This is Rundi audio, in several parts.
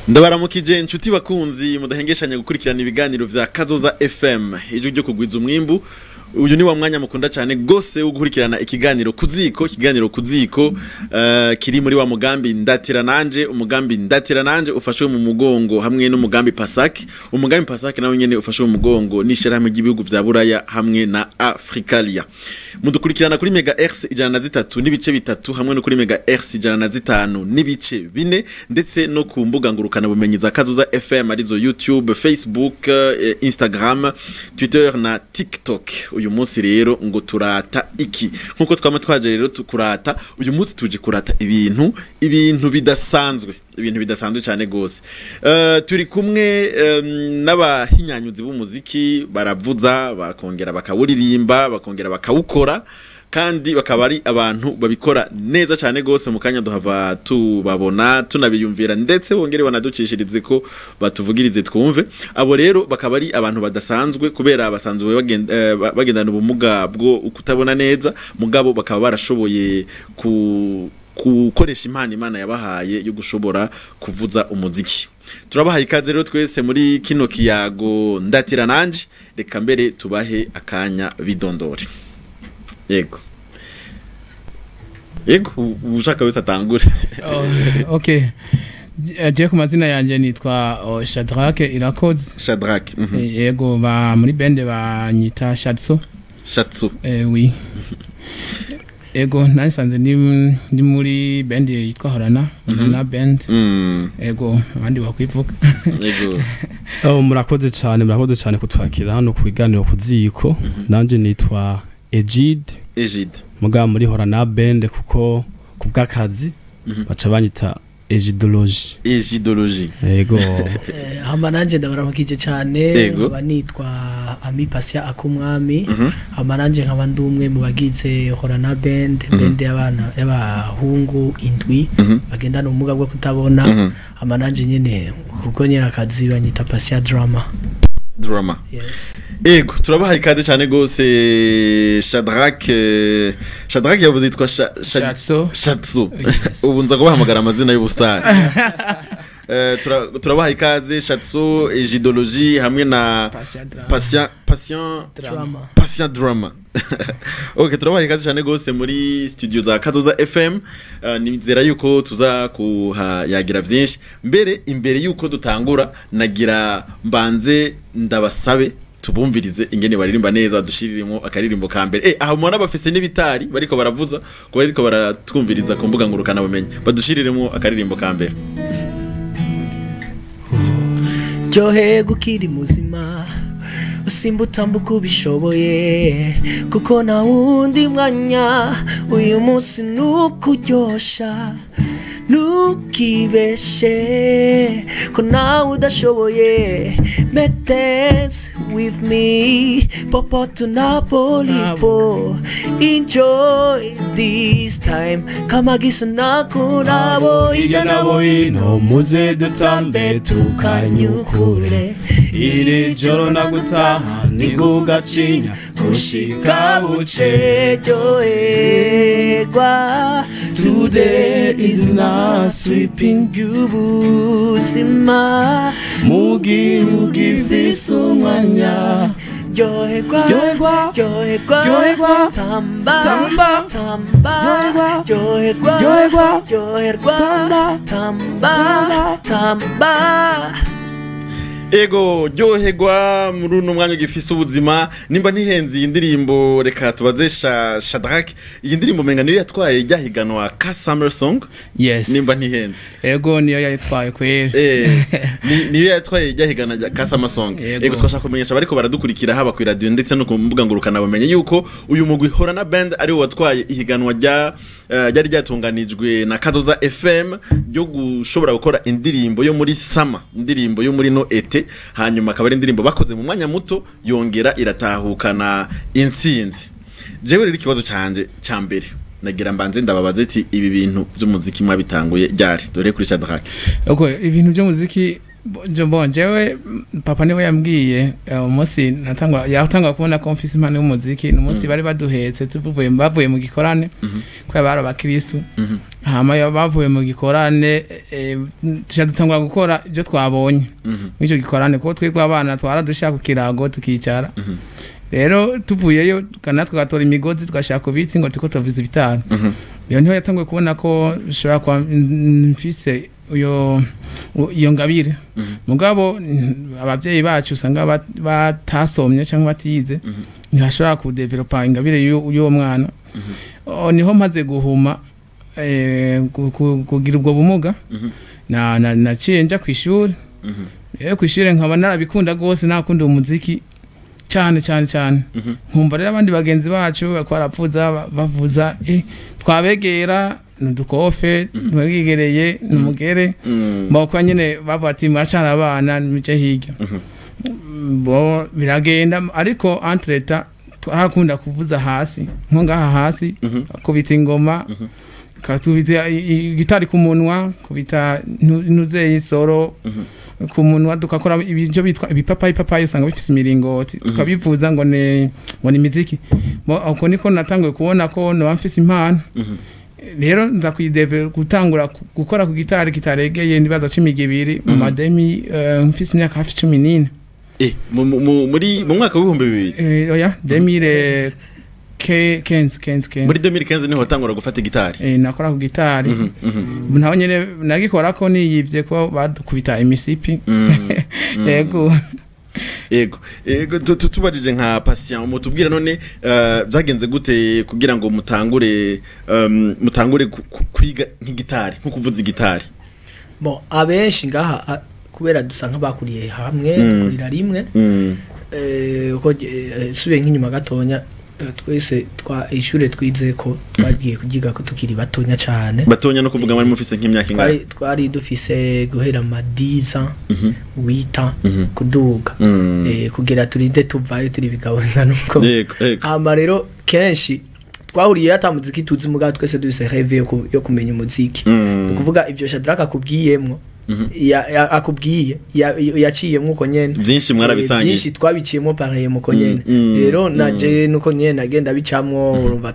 Ndabaramukije inshuti bakunzi mudahengeshanya gukurikirana ibiganiro vya Kazoza FM, ijwi ryo kugwiza umwimbu. Uyu ni wa mwanya mukunda cyane gose wo gukurikirana ikiganiro kuziko, ikiganiro kuziko kiri muri wa mugambi Ndatira Nanje. Umugambi Ndatira Nanje ufashwe mu mugongo hamwe n'umugambi Pasak. Umugambi Pasak nawe nyene ufashwe mu mugongo n'ishirahamwe ry'ibihugu vya Buraya hamwe na Africalia. Mudukurikirana kuri Mega Hertz 103.3 hamwe no kuri Mega Hertz 105.4, ndetse no ku mbuga ngurukana bumenyi za Kazoza FM, arizo YouTube, Facebook, Instagram, Twitter na TikTok. Uyu munsi rero ngo turata iki? Nkuko twama twaje rero tukurata, uyu munsi tuje kurata ibintu bidasanzwe, ibintu bidasanzwe cyane gose. Turi kumwe n'abahinyanyuzi b'umuziki, baravuza bakongera bakawuririmba, bakongera bakawukora, kandi bakaba ari abantu babikora neza cyane gose. Mu kanya duhava tubabona tunabiyumvira, ndetse bongere banaducishirize ko batuvugirize twumve. Abo rero bakaba ari abantu badasanzwe kubera basanzwe bagendana ubumuga bwo kutabona neza, mugabo bakaba barashoboye kukoresha impano Imana yabahaye yo gushobora kuvuza umuziki. Turabahaye ikaze rero twese muri kino kiyago Ndatira Nanje. Reka mbere tubahe akanya bidondore. Yego, yego, ushaka wese atangure. Oh, okay. Je ku mazina yanje nitwa Shadrack Irakoze. Shadrack. Yego, ba muri band banyita Shatso. Shatso. Oui. Ego, nasanze ndi muri band yitwa Horana, Horana Band. Ego, abandi bakwivuga. Yego. Oh, murakoze cyane, murakoze cyane kutwakira hano ku biganiro kuziko. Nanje nitwa Egide. Egide. Mugabo muri Horana Band kuko kubw'akazi baca banyita Egidology. Egidology. Yego. Hama nanje ndabaramukije cyane, nkaba nitwa Ami Pasia Akumwami. Hama nanje nkaba ndi umwe mu bagize Horana Band, band y'abana y'abahungu indwi bagendana ubumuga bwo kutabona. Hama nanje nyene kuko nyene akazi banyita Pasia Drama. Drama. Yes. Ego, turabahaye ikaze cyane gose. Shadrack, Shadrack yavuze yitwa Shatso. Shatso. Yes. Ubu nza kubahamagara amazina y'ubustar. Turabahaye ikaze Shatso, Egidology hamwe na Pasia Drama. Patient Patient Drama. Patient Drama. Okay, turabahaye ikaze cyane gose muri studio za Kazoza FM. Nizera yuko tuza kuhayagira vyinshi. Mbere imbere yuko dutangura, nagira mbanze ndabasabe tubumvirize ingene baririmba neza, dushiririmo akaririmbo ka mbere. Aho mubona bafise n'ibitari bariko baravuza, kuba bariko baratwumviriza ku mbuga ngurukana bumenyi, badushiriremo akaririmbo ka mbere. Ryoherwa ukiri muzima, usimba utambuka ubishoboye, kuko nta wundi mwanya uyu munsi nukuryosha. Ntukibeshe ko nawe udashoboye. Make dance with me, popote unapolipo. Enjoy this time, kama gisa nakunabo Hirya nabo hino muze dutambe tukanyukure, iri joro nagutaha nigugacinya gushika buce. Ryoherwa, Today is not sleeping, ubuzima mu gihugu ifise umwanya. Ryoherwa, Ryoherwa, ryoherwa, ryoherwa, tamba, tamba, tamba, ryoherwa, ryoherwa, ryoherwa, ryoherwa, tamba, tamba, tamba. Ego, ryoherwa muri uno mwanya ugifise ubuzima. Nimba ntihenze iyi ndirimbo, reka tubaze Shadrack, iyi ndirimbo menga niyo yatwaye ryahiganwa ka Summer Song. Yes. Nimba ntihenze. Ego, niyo yayitwaye kweri. Niyo yatwaye ryahiganwa rya ka Summer Song. Yego. Ego, twashaka kumenyesha bariko baradukurikira haba ku radio ndetse no ku mbuga ngurukana bumenyi yuko uyu mugwi Horana Band ari wo watwaye ihiganwa rya ryari ryatunganijwe na Kazoza FM ryo gushobora gukora indirimbo yo muri summer, indirimbo yo muri no été, hanyuma akaba ari indirimbo bakoze mu mwanya muto yongera iratahukana intsinzi. Jewe rero ikibazo canje ca mbere nagira mbanze ndababaze ati ibi bintu by'umuziki mwabitanguye ryari? Dore kuri Shadrack. Okay, ibintu by'umuziki Bon, jewe papa niwe yambwiye umunsi natangwa yatangwa kubona ko mfise impano y'umuziki, n'umunsi bari baduhetse tuvuye bavuye mu gikorane, kubera bari abakristu. Hama yo bavuye mu gikorane, tuca dutangura gukora ibyo twabonye muri ico gikorane, kuko twebwe abana twaradushaka ku kirago tukicara. Rero tuvuyeyo natwe tugatora imigozi tugashaka ku biti ngo turiko tuvuza ibitaro. Iyo niho yatanguye kubona ko bishobora kuba mfise iyo ngabire. Mugabo abavyeyi bacu usanga batasomye cyangwa batize, ntibashobora kudevelopa ingabire y'uwo mwana. Niho maze guhuma, kugira ubwo bumuga, na naciye nja kw'ishuri. Rero kw'ishuri nkaba narabikunda gose, nakunda umuziki cyane cyane cyane. Nkumva rero abandi bagenzi bacu bariko baravuza, bavuza, twabegera nudukofe, ntiwegereye numugere. Mbakwa nyene bavuga ati muracana abana nimuje hirya. Bo biragenda, ariko entre-temps twarakunda kuvuza hasi, nko ngaha hasi, kubita ingoma, katubita gitari ku munwa, kubita ntuzeye isoro ku munwa, dukakora ibyo bitwa ibipapayi papayi, usanga bifise imiringoti, tukabivuza ngo ni imiziki. Bo uko niko natanguye kubona ko noba mfise impano. Rero nza kuyideve gutangura gukora ku gitari kitaregeye, ndibaza c'imigibiri mu mademi, mfise imyaka hafi 14. Muri mu mwaka w'2000? Oya, 2015, 15, 15. Muri 2015 niho watangura gufata gitari? Nakora ku gitari. Naho nyene nagikora ko niyivye ko badukubita imisipi. Yego. Yego. Yego, tubajije nka Patient, mutubwira none byagenze gute kugira ngo mutangure kwiga nk'igitari, nko kuvuza igitari? Bon, abenshi ngaha kubera dusa nk'abakuriye hamwe, dukurira rimwe. Uko subiye nk'inyuma gatonya, twese twa ishure twize ko twagiye kugiga ko tukiri batonya cyane. Batonya no kuvuga muri mufise nk'imyaka ingana? Twari dufise guhera ma 10 ans, 8 ans kuduga, kugera turinde tuvayo turi bigabo nuko. Hama rero kenshi twahuriye ata muziki tuzi, mugabo twese dufise rêve yo kumenya umuziki. Ni kuvuga ivyo Shadrack akubwiyemwo, akubwiye yaciyemwo uko nyene. Byinshi mwarabisangiye. Byinshi twabiciyemwo pareil muko nyene. Rero naje nuko nyene nagenda bicamwo, urumva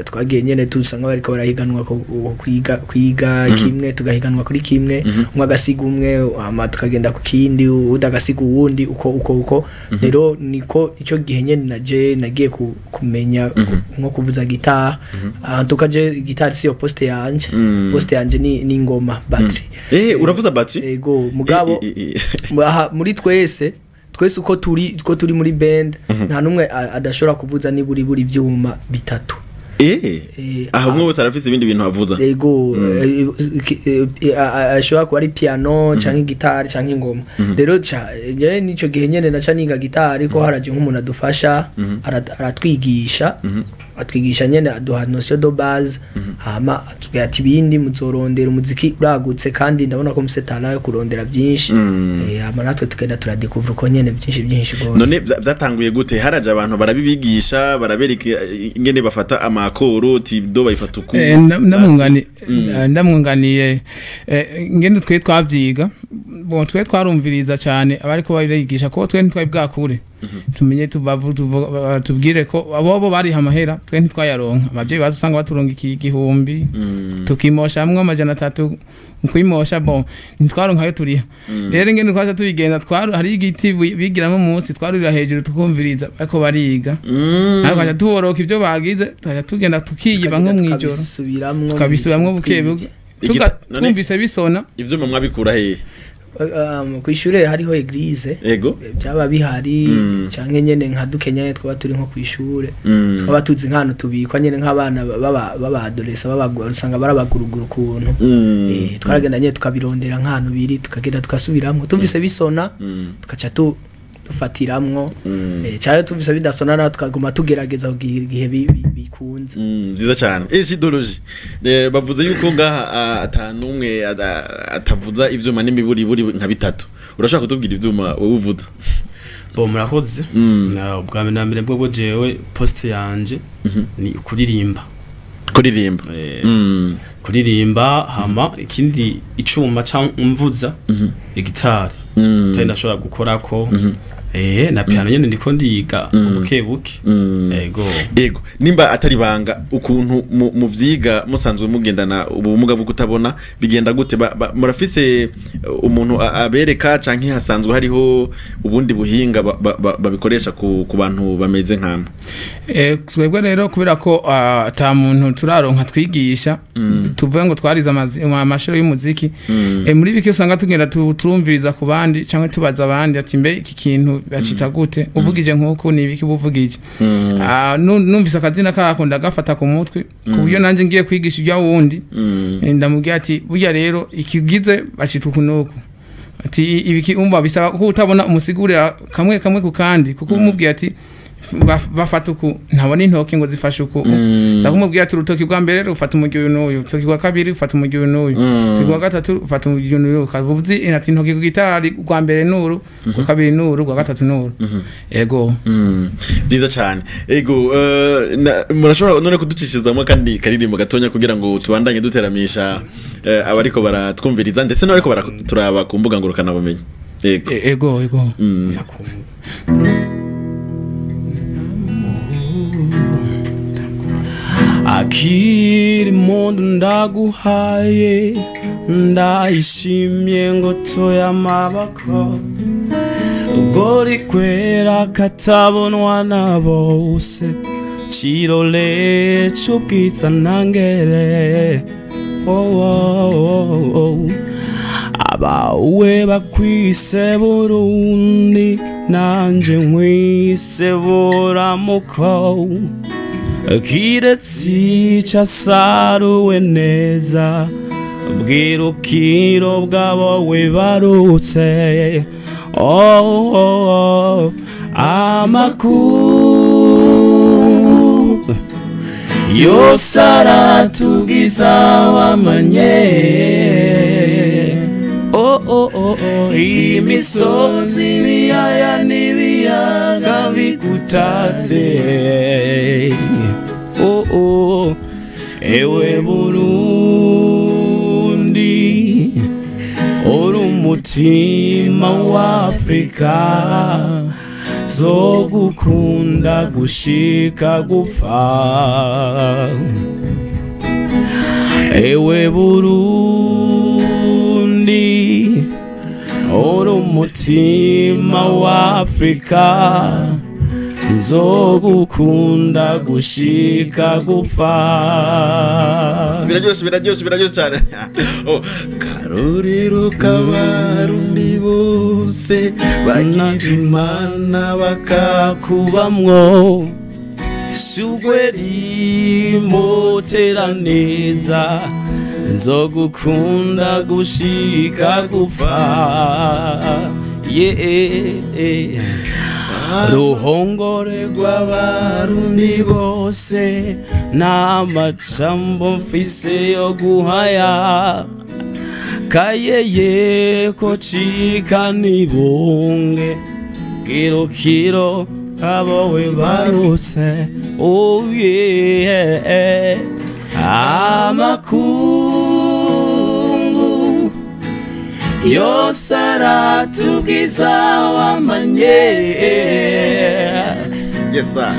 twagiye nyene tusa nk'abariko barahiganwa kwiga kimwe, tugahiganwa kuri kimwe, umwe agasiga umwe, hama tukagenda ku kindi, uwundi agasiga uwundi, uko uko uko. Rero niko ico gihe nyene naje nagiye kumenya nko kuvuza gitari. Tukaje gitari siyo poste yanje. Poste yanje ni ingoma, battery. Uravuza battery? Ego, mugabo aha muri twese uko turi muri band, nta numwe adashobora kuvuza niburi buri vyuma bitatu. Aha umwe wese arafise ibindi bintu avuza. Ego, ashobora kuba ari piano canke gitari canke ingoma. Rero je nico gihe nyene naca niga gitari, ko haraje nk'umuntu adufasha, aratwigisha, atwigisha nyene aduha notion de base, hama atubwira ati ibindi muzorondera, umuziki uragutse kandi ndabona ko mufise talent yo kurondera byinshi. Hama natwe tugenda turadécouvre uko nyene byinshi gose. None byatanguye gute? Haraje abantu barabibigisha, barabereka ingene bafata amakoro, do bayifata uku? Ndamwunganiye ingene twe twavyiga. Bon, twe twarumviriza cyane abariko barigisha, ko twe ntitwari bwakure tumenye tubwire ko abo bari amahera twe ntitwayaronka. Abavyeyi baza usanga baturunga igihumbi, tukimosha hamwe 300 kwimosha, bon ntitwaronka ayo turiha. Rero ingene twaza tubigenda, hari igiti bigiramo umunsi, twarurira hejuru tukumviriza ariko bariga, ariko kaja tuboroka ibyo bagize, tukaja tugenda tukiyiba nko mwijoro, tukabisubiramwo buke buke, twumvise bisona. Ivyuma mwabikura hehe? Kw'ishure hariho église. Ego. Byaba bihari canke nyene nka dukenya twaba turi nko kw'ishure, twaba tuzi nk'ahantu tubikwa nyene nk'abana baba adolescents babagura, usanga barabagurugura ukuntu. Twaragenda nyene tukabirondera nk'ahantu biri, tukagenda tukasubiramwo tumvise bisona, tukaca dufatiramwo, cyane tumvise bidasona na tukaguma tugerageza kugira igihe bikunze. Nziza cyane. Idology bavuze yuko ngaha atanumwe atavuza ivyuma n'imiburi buri nka bitatu. Urashaka kutubwira ivyuma wowe uvuza? Bo murakoze. Na ubwa mbere bwo jewe poste yanje ni kuririmba. Kuririmba. Kuririmba, hama ikindi icuma ca mvuza igitari, gitari ndashobora gukorako, na piano nyene ndiko ndiga buke buke. Ego. Ego, nimba atari banga, ukuntu muvyiga musanzwe mugendana ubumuga bwo kutabona, bigenda gute? Murafise umuntu abereka, canke hasanzwe hariho ubundi buhinga babikoresha ku bantu bameze nkamwe? Twebwe rero, kubera ko ata muntu turaronka twigisha, tuvuge ngo twarize amashuri y'umuziki, muri bike usanga tugenda turumviriza ku bandi cyangwa tubaza abandi ati: "Mbe iki kintu bacita gute? Uvugije nk'uku ni ibiki buvugije?" Numvise akazina kako ndagafata ku mutwe, ku buryo nanjye ngiye kwigisha ibya wundi, ndamubwira ati: "Burya rero ikigize bacita uku n'uku." Ati ibiki umva bisaba ko utabona umusigurira kamwe kamwe ku kandi, kuko umubwiye ati bafata uku, ntabona intoki ngo zifashe uku. Cyangwa umubwiye ati: "Urutoki rwa mbere rufata umuryo uyu n'uyu, urutoki rwa kabiri rufata umuryo uyu n'uyu, urutoki rwa gatatu rufata umuryo uyu n'uyu." Ukaba uzi ati intoki ku gitari, rwa mbere n'uru, rwa kabiri n'uru, rwa gatatu n'uru. Ego. Byiza cyane. Ego, murashobora none kuducishizamo kandi karirimbo gatonya kugira ngo tubandanye duteramisha abariko baratwumviriza ndetse n'abariko baraturaba ku mbuga ngurukanabumenyi? Ego. Ego. Yakumva. Akiri impundu ndaguhaye, ndayishimye ngo toye amaboko, ubwo rikwera katabonwa na bose, kirore c'ubwiza ntangere. Oh. Abawe bakwise Burundi, nanje nkwise buramuko, kiretse icasaruwe neza, bwirukiro bwabo wibarutse. Oh. Amakuru yose aratugiza wamanye. Oh. Imisozi, ibiyaya n'ibiyaga bigutatse. Oh. Ewe Burundi, uri umutima wa Afrika, zogukunda gushika gupfa. Ewe Burundi, uri umutima wa Afrika, nzogukunda gushika gupfa. Biraryoshe, biraryoshe, biraryoshe cyane. Oh, karorero k'Abarundi bose bagize Imana kubamwo, shugwe rimotera neza, nzogukunda gushika gupfa. Yeah. Ruhongore rw'Abarundi bose, n'amajambo mfise yo guhaya, kayeye ko cika nibunge, kiro abo wibarutse. Oh yeah. Amakungu yose aratubwiza wamanye. Yes sir.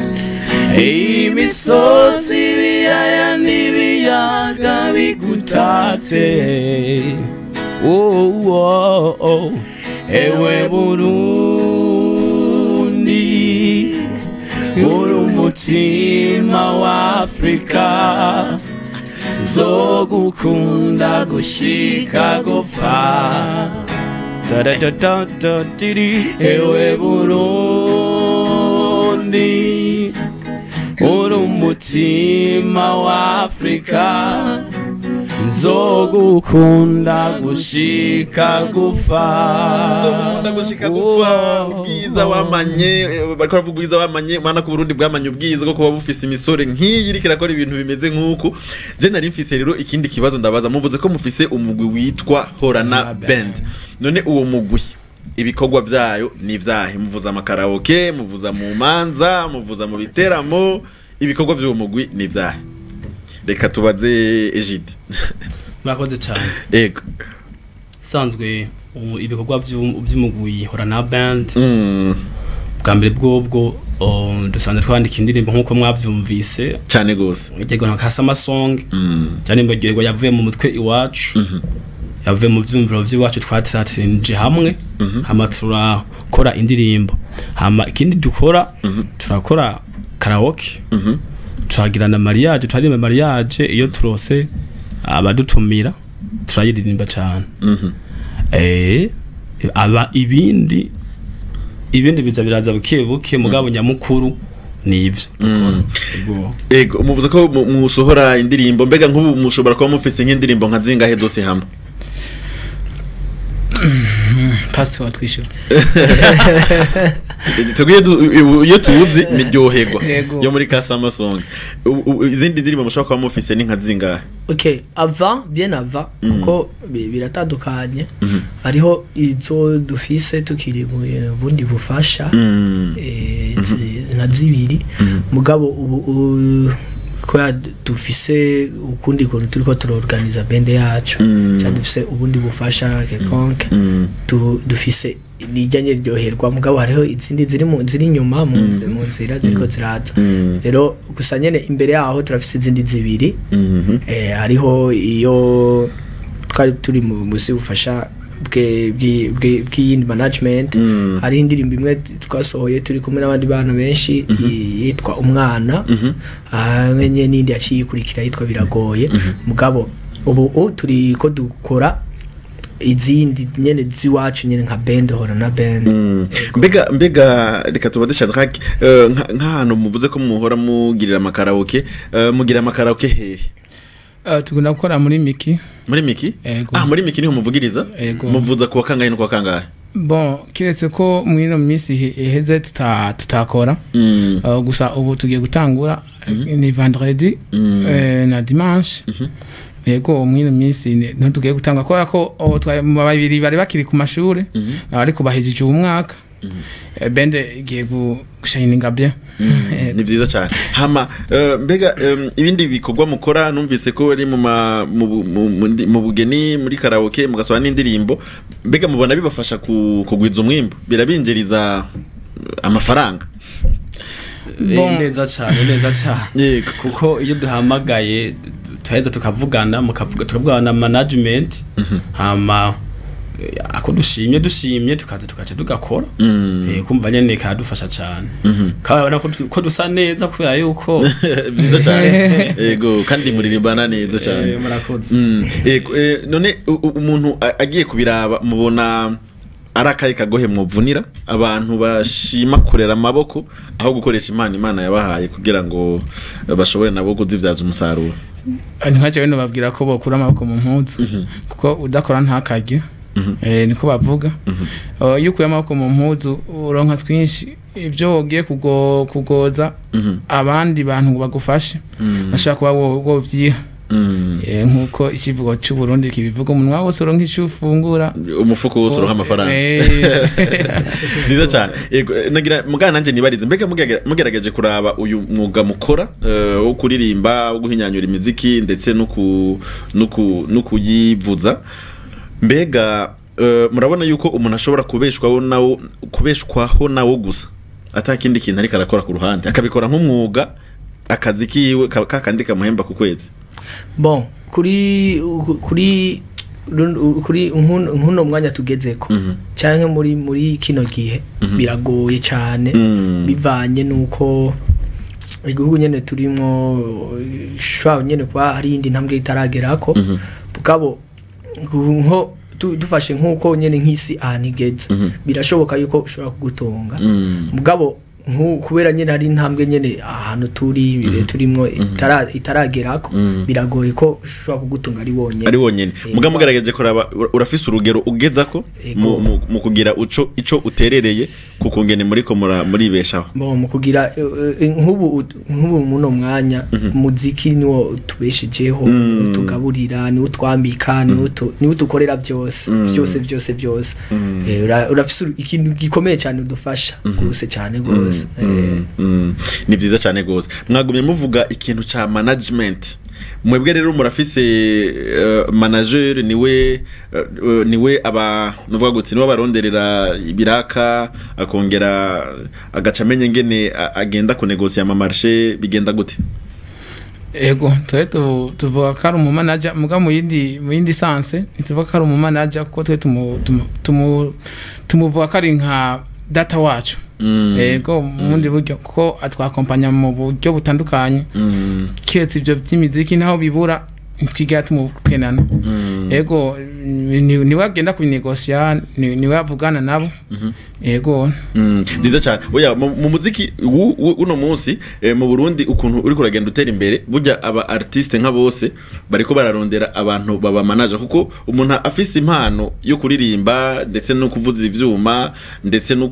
Imisozi, ibiyaya n'ibiyaga bigutatse. Oh. Ewe Burundi, uri umutima wa Afrika, zogukunda gushika gupfa. Da da da da da di di. Ewe Burundi, uri umutima wa Afrika, nzogukunda gushika gupfa. Nzogukunda gushika gupfa. Ubwiza wamanye, bariko baravuga ubwiza wamanye mwana ku Burundi bwamanye, ubwiza bwo kuba bufise imisore nk'iyi iriko irakora ibintu bimeze nk'uku. Je nari mfise rero ikindi kibazo ndabaza. Muvuze ko mufise umugwi witwa Horana Band. None uwo mugwi ibikorwa vyayo ni vyahe? Muvuza amakaraoke, muvuza mu manza, muvuza mu biteramo, ibikorwa vy'uwo mugwi ni vyahe? Reka tubaze Egide. Murakoze cyane. Ego. Sanzwe ibikorwa by'umugwi Horana Band, bwa mbere bwobwo dusanzwe twandika indirimbo nk'uko mwavyumvise. Cyane gose. Igego nka Kasama Song, cyane mbagirwa yavuye mu mutwe iwacu, yavuye mu vyumviro vy'iwacu, twatiratirije hamwe, hama turakora indirimbo. Hama ikindi dukora, turakora karaoke, turagira na mariage, turaririmba mariage iyo turose abadutumira, turayiririmba cyane. Aba ibindi biza biraza buke buke, mugabo nyamukuru ni ivyo dukora. Ego. Ego, muvuze ko musohora indirimbo, mbega nk'ubu mushobora kuba mufise nk'indirimbo nka zingahe zose hamwe? Password twishyura. Tubwiye iyo tuzi ni ryoherwa Yego. yo muri Kasama Song. Izindi ndirimbo mushobora kuba mufise ni nka zingahe? Okay, avant, bien avant, kuko biratandukanye. Hariho izo dufise tukiri mu bundi bufasha, nka zibiri, mugabo ubu kubera dufise ukundi kuntu turiko turorganiza band yacu, cyangwa dufise ubundi bufasha quelconque, dufise nijyanye ryoherwa, mugabo hariho izindi ziri mu ziri inyuma mu nzira ziriko ziraza. Rero gusa nyene imbere yaho turafise izindi zibiri. Hariho iyo twari turi mu musi bufasha bw'iyindi management, hariho indirimbo imwe twasohoye turi kumwe n'abandi bana benshi yitwa Umwana, hamwe n'indi yaciye ikurikira yitwa Biragoye. Mugabo ubu turi ko dukora izindi nyene z'iwacu nyene nka band, Horana Band. Mbega reka tubaze Shadrack, nk'ahantu muvuze ko muhora mugirira amakaraoke, mugira amakaraoke hehe? Tugunda gukora muri Miki. Muri Miki? Ego. Ah, muri Miki niho muvugiriza? Ego. Muvuza kuwa kangahe no kuwa kangahe? Bon, kiretse ko muri ino minsi iheze tutakora. Gusa ubu tugiye gutangura ni vendredi na dimanche. Yego, muri ino minsi niho tugiye gutangura, kubera ko mu babiri bari bakiri ku mashure, ariko bahejeje uwu mwaka. Band igiye gushininga bien. Ni vyiza cyane. Hama mbega ibindi bikorwa mukora, numvise ko ari mu ma- mu bu- mu- mu ndi- mu bugeni, muri karaoke, mugasohora n'indirimbo, mbega mubona bibafasha kugwiza umwimbu, birabinjiriza amafaranga? Bon. Neza cyane, neza cyane. Yego. Kuko iyo duhamagaye tuheza tukavugana, mukavuga, tukavugana na management, hama ako dushimye tukaza tukaca tugakora. Kumva nyene kadufasha cyane, kandi urabona ko dusa neza kubera yuko Byiza cyane. Yego, kandi muririmbana neza cyane. Murakoze. Yego, none umuntu agiye kubiraba, mubona ari akahe kagohe mwovunira abantu bashima kurera amaboko aho gukoresha Imana yabahaye kugira ngo bashobore nabo kuzibyaza umusaruro? Nka jewe nobabwira ko bokura amaboko mu mpuzu, kuko udakora ntakarye. Niko bavuga. Iyo ukuye amaboko mu mpuzu uronka twinshi, ibyo wogiye kugoza abandi bantu ngo bagufashe, bashobora kuba wovyiha. Nkuko ikivugo c'u Burundi kibivuga, umunwa wose uronka ico ufungura, umufuko wose uronka amafaranga. Byiza cyane. Yego, nagira mugana nanje nibarize, mbega mugerageje kuraba uyu mwuga mukora, wo kuririmba, wo guhinyanyura imiziki ndetse no kuyivuza, mbega murabona yuko umuntu ashobora kubeshwaho nawo gusa atakindi kintu ariko arakora ku ruhande, akabikora nk'umwuga, akazi kiwe kakandi kamuhemba ku kwezi? Bon, kuri nkuno mwanya tugezeko canke muri kino gihe biragoye cyane, bivanye nuko igihugu nyene turimo shwa nyene kuba hari indi ntambwe itaragerako. Bugabo nko dufashe nkuko nyene nk'isi ahantu igeze, birashoboka yuko ushobora kugutunga, mugabo kubera nyene hari intambwe nyene ahantu turi bire turimwo itaragerako, biragoye ko ushobora kugutunga ari wonyene. Ari wonyene. Muga mugerageje kuraba, urafise urugero ugezako Ego. mu kugira ico uterereye ku kungene muriko muribeshaho? Bo mu kugira nk'ubu muno mwanya muziki niwo utubeshejeho, niwo utugaburira, niwo utwambika, niwo utukorera byose, byose byose byose. Urafise ikintu gikomeye cyane udufasha gose cyane gose. Ni vyiza cyane gose. Mwagumye muvuga ikintu ca management. Mwebwe rero murafise manager, niwe niwe aba, nuvuga gute, niwe abaronderera ibiraka, akongera agaca amenya ingene agenda kunegosia ama marché, bigenda gute? Ego, twe tuvuga ko ari umumanager, muga mu yindi sens ntituvuga ko ari umumanager, kuko twe tumuvuga ko ari nka data wacu. Ego, mu bundi buryo, kuko atwakompanya mu buryo butandukanye, kiretse ibyo by'imiziki naho bibura ntitwigera tumukenana. Ego, niwe agenda kubinegosia, niwe avugana nabo, ego. Byiza cyane. Oya, mu muziki uno munsi mu Burundi, ukuntu uri kuragenda utera imbere, burya aba artiste nka bose bariko bararondera abantu baba manager, kuko umuntu afise impano yo kuririmba ndetse no kuvuza ivyuma ndetse no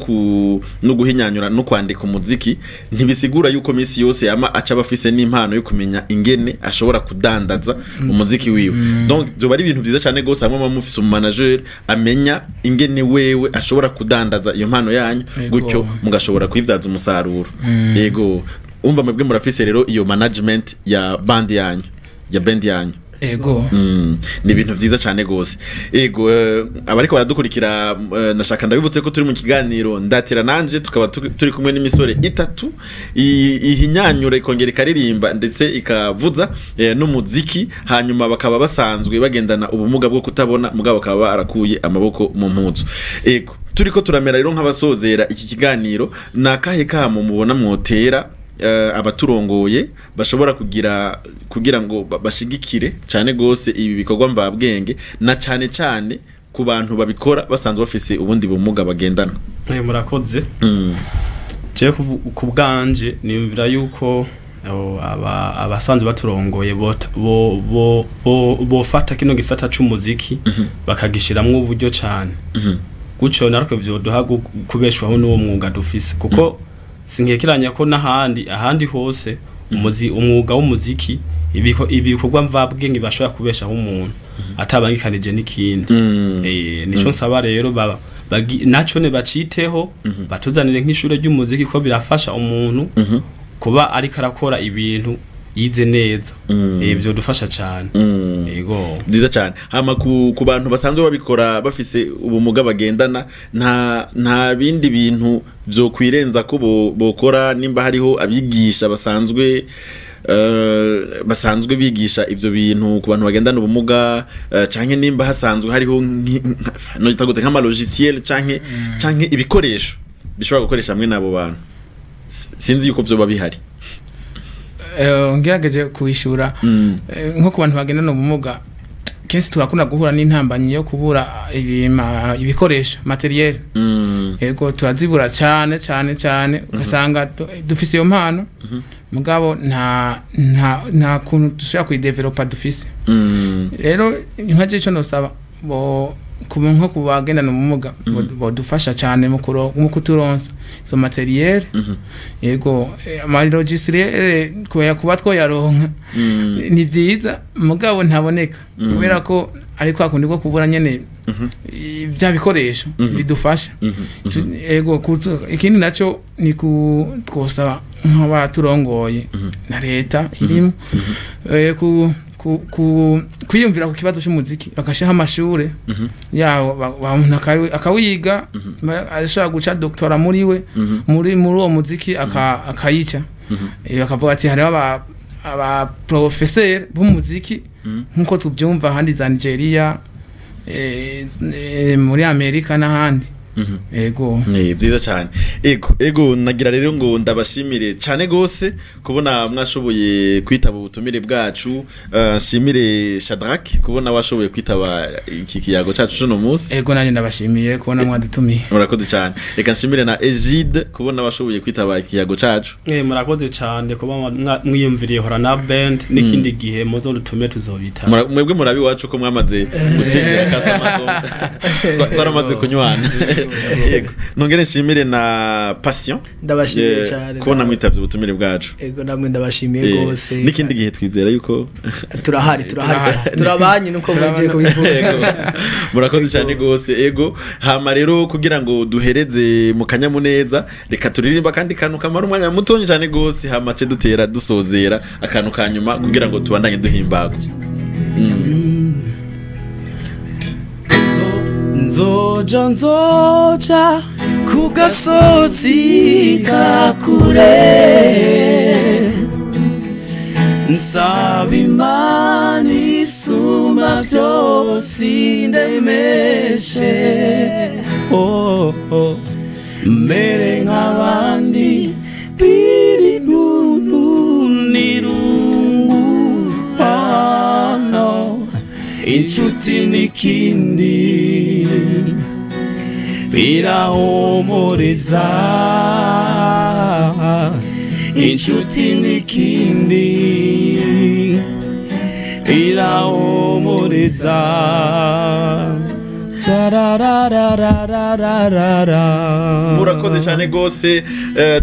guhinyanyura no kwandika umuziki, ntibisigura yuko misi yose yama aca abafise n'impano yo kumenya ingene ashobora kudandaza umuziki wiwe. Donc byoba ari ibintu vyiza cyane gose hamwe muba mufise umumanager amenya ingene wewe ashobora kudandaza iyo mpano yanyu, gutyo mugashobora kuyibyaza umusaruro. Yego, umva, mwebwe murafise rero iyo management ya band yanyu, ya band yanyu? Ego. Ni ibintu vyiza cyane gose. Ego, abariko baradukurikira, nashaka ndabibutse ko turi mu kiganiro Ndatira Nanje, tukaba turi kumwe n'imisore itatu ihinyanyura, ikongera ikaririmba ndetse ikavuza n'umuziki, hanyuma bakaba basanzwe bagendana ubumuga bwo kutabona, mugabo bakaba barakuye amaboko mu mpuzu. Ego, turiko turamera rero nk'abasozera iki kiganiro. Ni akahe kamo mubona mwotera abaturongoye bashobora kugira kugira ngo bashigikire cyane gose ibi bikorwa mvabwenge, na cyane cyane ku bantu babikora basanzwe bafise ubundi bumuga bagendana? Murakoze. Je ku bwanje niyumvira yuko abasanzwe baturongoye bofata kino gisata c'umuziki bakagishiramwo uburyo cane, gutyo natwe vyoduha kubeshwaho n'uwo mwuga dufise, kuko sinkekeranya ko n'ahandi ahandi hose umwuga w'umuziki, ibikorwa mvabwenge bashobora kubeshaho umuntu atabangikanije n'ikindi. Nico nsaba rero naco ne baciteho, batuzanire nk'ishure ry'umuziki, ko birafasha umuntu kuba ariko arakora ibintu yize neza. Vyodufasha cane. Yego. Byiza cyane. Hama ku bantu basanzwe babikora bafise ubumuga bagendana, nta bindi bintu vyo kwirenza ko bokora, nimba hariho abigisha basanzwe bigisha ivyo bintu ku bantu bagendana ubumuga, canke nimba hasanzwe hariho no gute nk'ama logiciel canke ibikoresho bishobora gukoresha hamwe n'abo bantu. Sinzi yuko vyoba bihari. Ngerageje kuishura, nko ku bantu bagendana ubumuga, kenshi turakunda guhura n'intambanyi yo kubura ibikoresho, matériel. Yego, turazibura cyane cyane cyane, ugasanga dufise iyo mpano, mugabo nta kuntu dushobora kuyidevelopa dufise. Rero nka je ico nosaba bo kuba nko kubagendana ubumuga, bodufasha cyane mu kuturonsa izo matériel. Yego, ama logiciel kubera kuba twoyaronka ni byiza, mugabo ntaboneka kubera ko ari kwa kundi ko kubura nyene bya bikoresho bidufasha. Ego, ikindi naco ni ku twosaba nk'abaturongoye na leta irimo ku kwiyumvira ku kibazo cy'umuziki, bagashyiraho amashure yawo, umuntu akawiga, ashobora guca doctorat muri we muri uwo muziki, akayica. Bakavuga ati hariho aba professeur b'umuziki, nk'uko tubyumva ahandi za Nigeria, muri Amerika n'ahandi. Ego. Ni byiza cyane. Ego, nagira rero ngo ndabashimire cyane gose kubona mwashoboye kwitaba ubutumire bwacu. Nshimire Shadrack kubona washoboye kwitaba iki kiyago cacu cuno munsi. Ego, nanjye ndabashimiye kubona mwadutumiye. Murakoze cyane. Reka nshimire na Egide kubona washoboye kwitaba ikiyago cacu. Murakoze cyane kuba mwiyumviriye Horana Band, n'ikindi gihe muzodutume tuzobita. Mwebwe murabi wacu ko mwamaze gutsindira kasa amasomo, twaramaze kunywana. Yego, nongere nshimire na Passion. Ndabashimiye cyane. Kubona mwitavye ubutumire bwacu. Ego, namwe ndabashimiye gose. N'ikindi gihe twizera yuko turahari, turahari, turabanye nuko mugiye kubivuga. Ego. Murakoze cyane gose. Ego, hama rero kugira ngo duhereze mu kanyamuneza, reka turirimba kandi kantu kamara umwanya mutonyi cyane gose, hama ce dutera dusozera akantu ka nyuma kugira ngo tubandanye duhimbagwa. Nzoja, nzoja ku gasozi ka kure, nsaba Imana isumba byose indemeshe, oh, oh. Mere nk'abandi biri nunu n'irungu, oh, no. Inshuti n'ikindi birahumuriza, inshuti n'ikindi birahumuriza. Tararararararara. Murakoze cyane gose.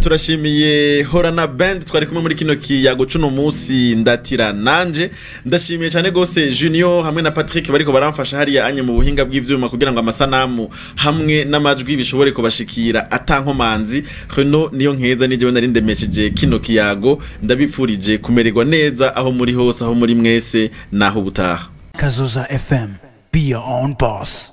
Turashimiye Horana Band twari kumwe muri kino kiyago cuno munsi ndatira nanje. Ndashimiye cyane gose Junior hamwe na Patrick bariko baramfasha hariya anye mu buhinga bw'ivyuma kugira ngo amasanamu hamwe n'amajwi bishobore kubashikira atankomanzi. Renaud niyo nkeza nije nari ndemesheje kino kiyago, ndabipfurije kumererwa neza aho muri hose, aho muri mwese, naho ubutaha. Kazoza FM. Be your own boss.